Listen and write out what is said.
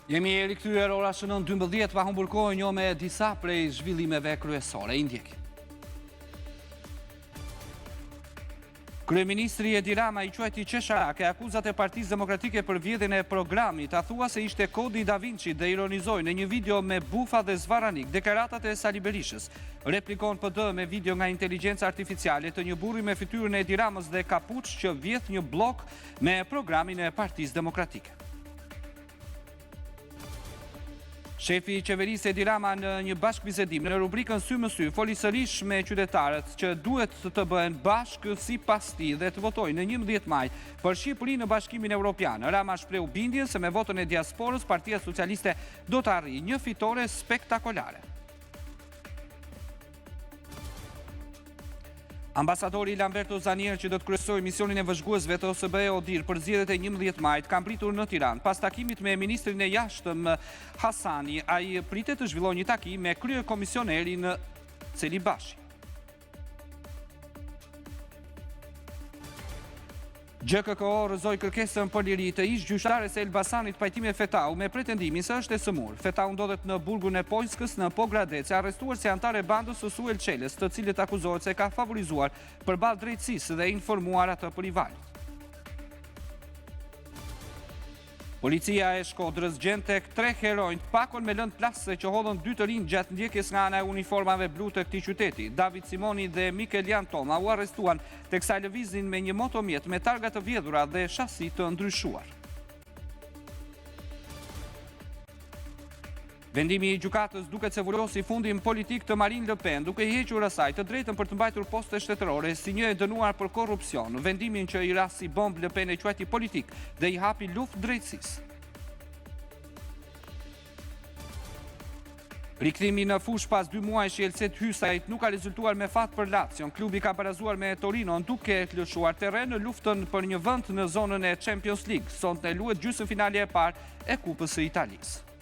Jemi rikthyer ora shënon 12 pa humbur kohën ju me disa prej zhvillimeve kryesore. I ndjekim. Kryeministri Edi Rama i quajti qesharake akuzat e Partisë Demokratike për vjedhjen e programit, a thua se ishte kodi i Da Vinçit dhe ironizoi në një video me bufa dhe zvarranik deklaratat e Sali Berishës. Replikon PD me video nga inteligjenca artificiale të një burri me fytyrën e Edi Ramës dhe kapuç që vjedh një bllok me programin e Partisë Demokratike. Shefi i qeverisë Edi Rama në një bashkëbisedim në rubrikën Sy më sy foli sërish me qytetarët që duhet të bëhen bashkë sipas tij dhe të votojnë në 11 maj për Shqipërinë në Bashkimin Evropian. Rama shprehu bindjen se me votën e diasporës Partia Socialiste do të arrijë një fitore spektakolare. Ambasadori Lamberto Zanier që do të kryesojë misionin e vëzhguesve të OSBE ODIHR për zgjedhjet e 11 majit ka mbërritur në Tiranë. Pas takimit me ministrin e Jashtëm Hasani, ai pritet të zhvillojë një takim me kryekomisionerin Celibashi. GJKKO rrëzoi kërkesën për liri të ish-gjyqtares së Elbasanit Pajtime Fetahu me pretendimin se është e sëmurë. Fetahu ndodhet në burgun e Pojskës në Pogradec, e arrestuar si anëtare e bandës së Suel Çelës, të cilët akuzohet se ka favorizuar përballë drejtësisë dhe informuar atë për rivalët. Policia e Shkodrës gjen tek tre heronjtë pakon me lëndë plasëse që hodhën dy të rinj gjatë ndjekjes nga ana e uniformave blu të këtij qyteti. David Simoni dhe Mikelian Toma u arrestuan teksa lëviznin me një motomjet me targa të vjedhura dhe shasi të ndryshuar. Vendimi i gjykatës duket se vulosi fundin politik të Marine Le Pen, duke i hequr asaj të drejtën për të mbajtur poste shtetërore si një e dënuar për korrupsion. Vendimin që i ra si bombë Le Pen e quajti politik dhe i hapi luftë drejtësisë. Rikthimi në fushë pas dy muajsh i Elseid Hysajt nuk ka rezultuar me fat për Lazion. Klubi ka barazuar me Torinon duke lëshuar terren në luftën për një vend në zonën e Champions League. Sonte luhet gjysmëfinalja e parë e Kupës së Italisë.